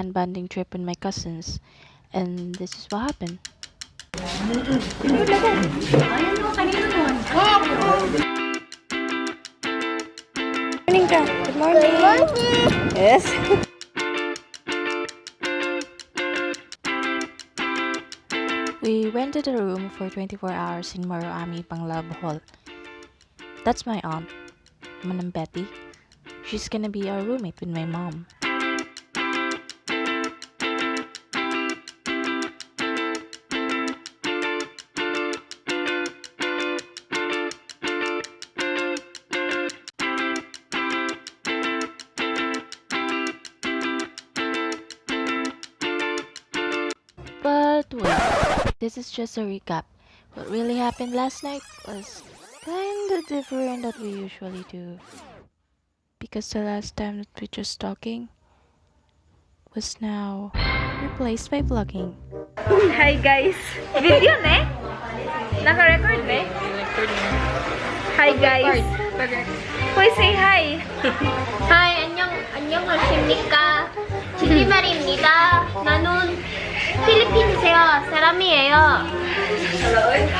unplanned bonding trip with my cousins, and this is what happened. Morning ka. Good morning. Yes. We rented a room for 24 hours in Maroami, Panglao, Bohol. That's my aunt, Manang Betty. She's gonna be our roommate with my mom. But wait, this is just a recap. What really happened last night was kinda different that we usually do. Because the last time that we just talking was now replaced by vlogging. Hi, guys. Video ne? Naka-record ne? Hi, guys. Hoy, say hi. Hi, 안녕, 안녕하십니까. 진리말입니다. 나는 필리핀에서 사람이에요.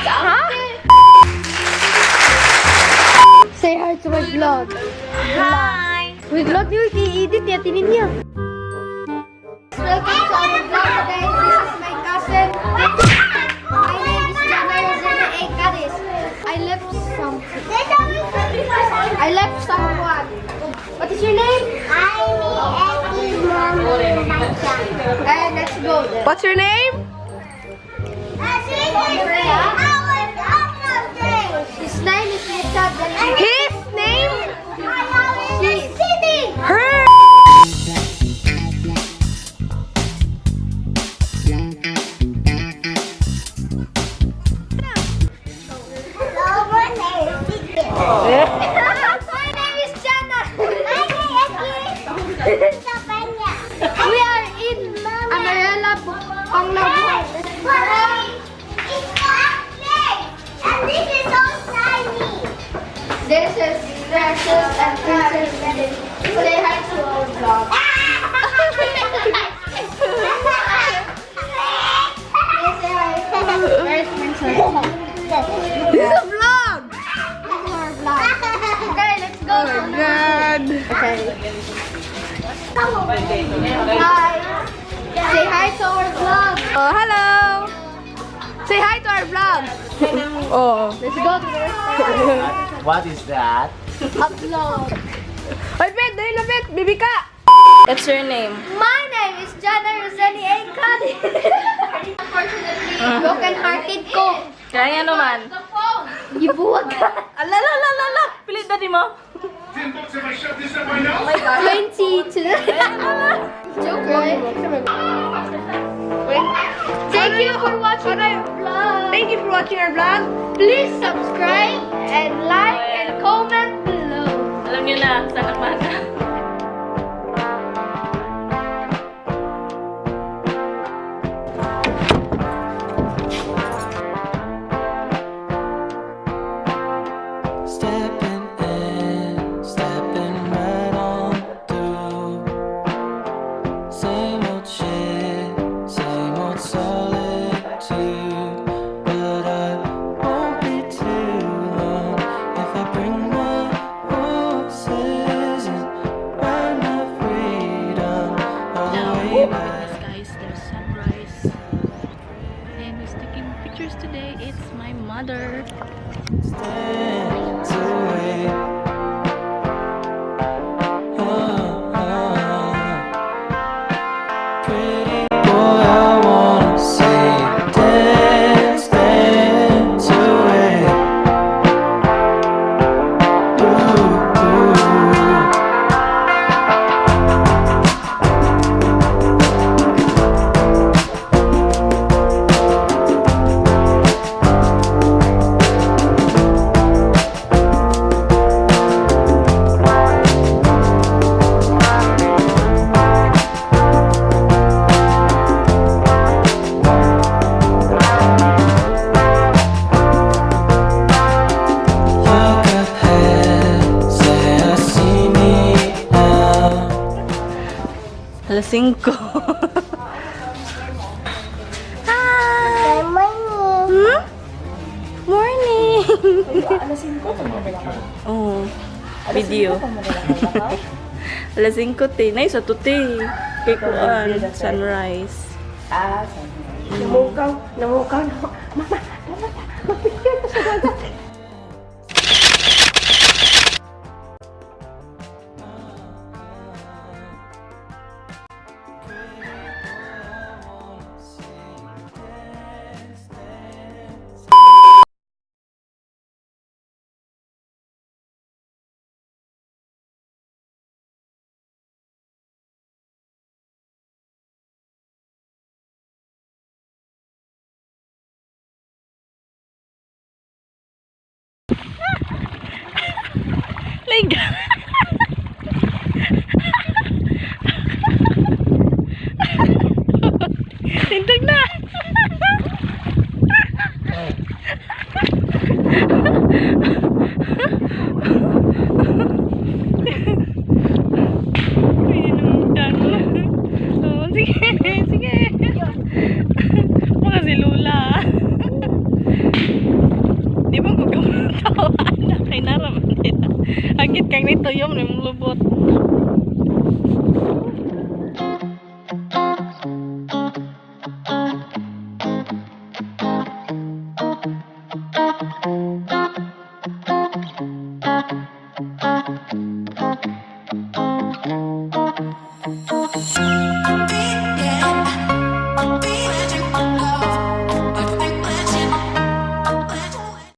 Huh? Say hi to my vlog. Hi. May vlog niyo, i-edit niya, tinin niya. Welcome to our vlog today. This is my cousin. My name is Jana Rosena A. Cadiz. I left something. I left someone. What is your name? And let's go then. What's your name? His name is Richard. His name? She's. Her. My name is Jana. We are in Amarela, Panglao. This is Precious and Princess Melody. Say hi to our vlog. Say hi. Where's Princess? This is a vlog. This is our vlog. Okay, let's go. Oh my God. Okay. Hi. Say hi to our vlog. Oh, hello. Say hi to our vlog. Oh. Let's go to the restaurant. What is that? A vlog. Oy, Bet, dali na, Bet. Bibi ka. What's your name? My name is Jana Roseni A. Cadiz. Unfortunately, broken hearted ko. Kaya naman. Gibuwag ka. Ala, la, la, la, la. Pilit na di mo. 22. Joke, right? Thank you for watching our vlog. Thank you for watching our vlog. Please subscribe and like and comment below. Alam niyo na, sana mana. Stepping in, stepping right on through. Same old shit, same old solitude. But I won't be too long if I bring my horses and ride my freedom all the Now, way back. goodness guys, there's sunrise. And who's taking pictures today? It's my mother. Stand to wait. Oh, oh. Pretty boy, I wanna say, dance, dance away. Ooh, ooh. Look ahead, say I see me now. Alas 5. Alas 5 pa mo Oh. Video. Alas 5 te. Nay sa tute. Kay kuan sunrise. Ah, Namukaw, namukaw na. Mama, mama, magpicture ta sa dagat. Leg. Tindog na. Pinungdan. Oh, sige, sige. Mga si Lula. Di ba ko kamatawa na kay naraman nila. Agit kang nito yom ni lubot.